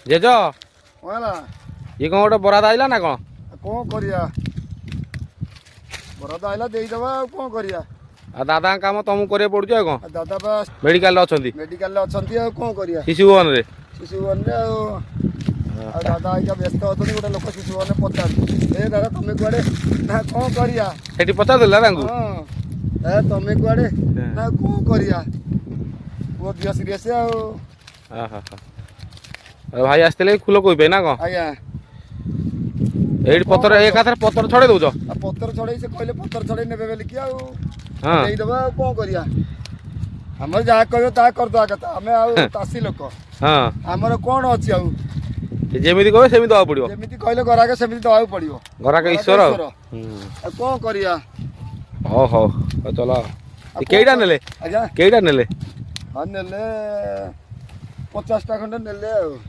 ଜେଜ। କଣ ହେଲା? ଇଏ କ'ଣ ଗୋଟେ ବରାଦ ଆଇଲା ନା କ'ଣ? ଆଉ କଣ କରିବା, ବରାଦ ଆଇଲା, ଦେଇଦବା, ଆଉ କଣ କରିବା? ଆଉ ଦାଦାଙ୍କ କାମ ତମକୁ କରିବାକୁ ପଡୁଛି ଆଉ କ'ଣ? ଆଉ ଦାଦା ବା ମେଡିକାଲରେ ଅଛନ୍ତି। ମେଡିକାଲରେ ଅଛନ୍ତି, ଆଉ କଣ କରିବା? ଶିଶୁ ଭବନରେ। ଶିଶୁ ଭବନରେ। ଆଉ ଆଉ ଦାଦା ଏଇକା ବ୍ୟସ୍ତ ଅଛନ୍ତି। ଗୋଟେ ଲୋକ ଶିଶୁ ଭବନରେ ପଚାରୁଛି, "ଏ ଦାଦା, ତମେ କୁଆଡେ?" ନା, କଣ କରିବା? ସେଠି ପଚାରିଦେଲା ତାଙ୍କୁ? ହଁ, ଏ ତମେ କୁଆଡେ? ନା, କଣ କରିବା, ପୁଅ ଦିହ ସିରିୟସ୍ ଆଉ। ଆଉ ଭାଇ ଆସିଥିଲେ ଫୁଲ କୋବି ପାଇଁ ନା କ'ଣ? ଆଜ୍ଞା। ଏଇଠି ପତ୍ର ଏକାଥରେ ପତ୍ର ଛଡେଇ ଦଉଛ? ଆଉ ପତ୍ର ଛଡେଇ, ସେ କହିଲେ ପତ୍ର ଛଡେଇ ନେବେ ବୋଲିକି ଆଉ ଦେଇଦବା, ଆଉ କଣ କରିବା? ଆମର ଯାହା କହିବ ତାହା କରିଦବା କଥା। ଆମେ ଆଉ ଚାଷୀ ଲୋକ। ଆମର କଣ ଅଛି ଆଉ? ସେ ଯେମିତି କହିବେ ସେମିତି ଦେବାକୁ ପଡିବ। ଯେମିତି କହିଲେ ଗରାକ, ସେମିତି ଦେବାକୁ ପଡିବ। ଗରାକ ଈଶ୍ୱର ଆଉ। ଈଶ୍ୱର। ଆଉ କଣ କରିବା? ହଉ ହଉ ହଉ, ଚଲ। ଆଉ କଣ କେଇଟା ନେଲେ? ଆଜ୍ଞା? କେଇଟା ନେଲେ? ହଁ, ନେଲେ, 50ଟା ଖଣ୍ଡେ ନେଲେ ଆଉ।